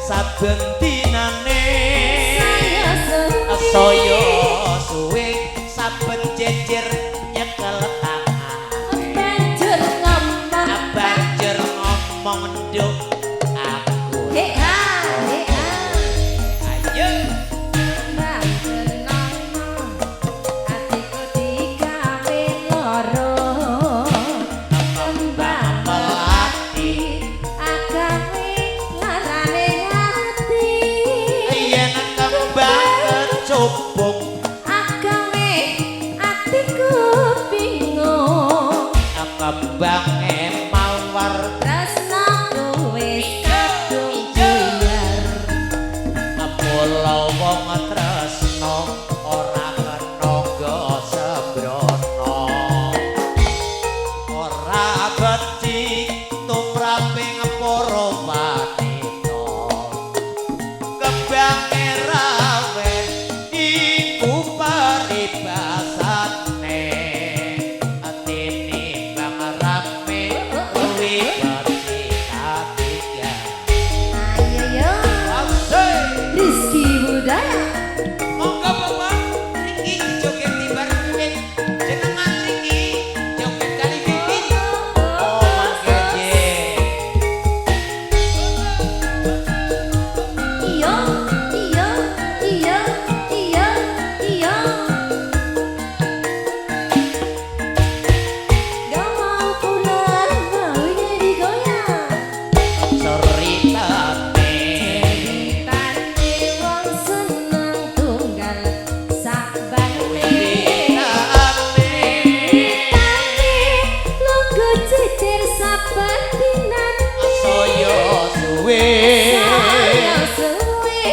saben dinane. Saya suwe. Saya suwe saben jejer nyekel tangan. Banjur ngomong. Banjur ngomong nduk aku. He ha he ha. Ayo. Kembang kenanga atiku digawe loro. Kembang melati agawe larane ati. Yen kembang kecubung agawe atiku bingung. Kembange mawar tresnaku wis kadung buyar. Mula wong tresna ora kena nggo sembrono. Ora becik tumraping para wanita. Kembange rawe iku paribasane. Tinimbang rame luwih becik katiga. Ayo yo. Asik. Rizky Budaya. Monggo Bapak Riki joget di bareng Mimin. Jenengan Riki joget kali Mimin. Oh Mas Geje. Iya iya iya iya iya. Gak mau pulang maunya digoyang. Ceritane Ceritane wong seneng tunggal sakbane. Wiwitane Wiwitane lungguh jejer saben dinane. Saya suwe. Saya suwe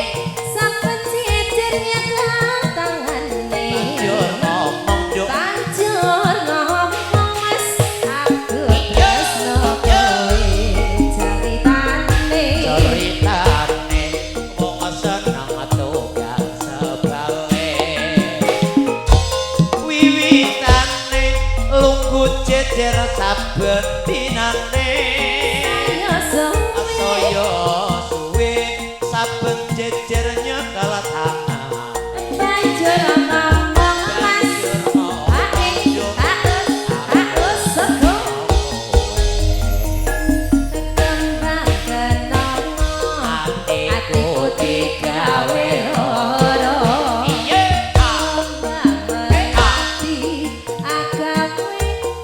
saben jejer nyekel tangane. Banjur ngomong nduk. Banjur ngomong wis aku tresno kowe. Ceritane. Ceritane wong seneng tunggal sebale. Wiwitane lungguh jejer saben dinane. Saya suwe. Saya suwe saben jejer nyekel tangan. Banjur ngomong mas hae haus haus sego. Kembang kenanga Atiku atiku digawe loro. Iya. Kembang melati agawe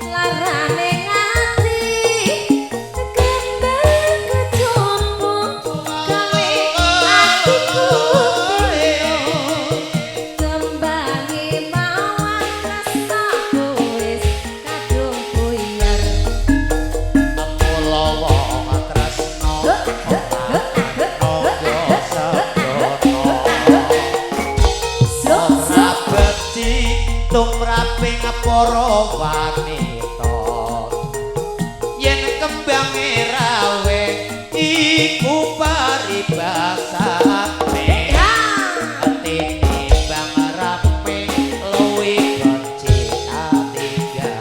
larane ngati. Kembang kecubung gawe atiku bingung. Kembange mawar tresnaku wis kadung buyar. Mula wong tresna ora kena sembrono. So Ora so. becik tumraping para wanita. Yen kembange rawe iku paribasane. Ya. Tinimbang rame luwih becik katigae.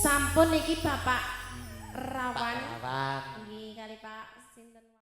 Sampun iki Bapak Rawan. Rawan. Nggih kali Pak sinten.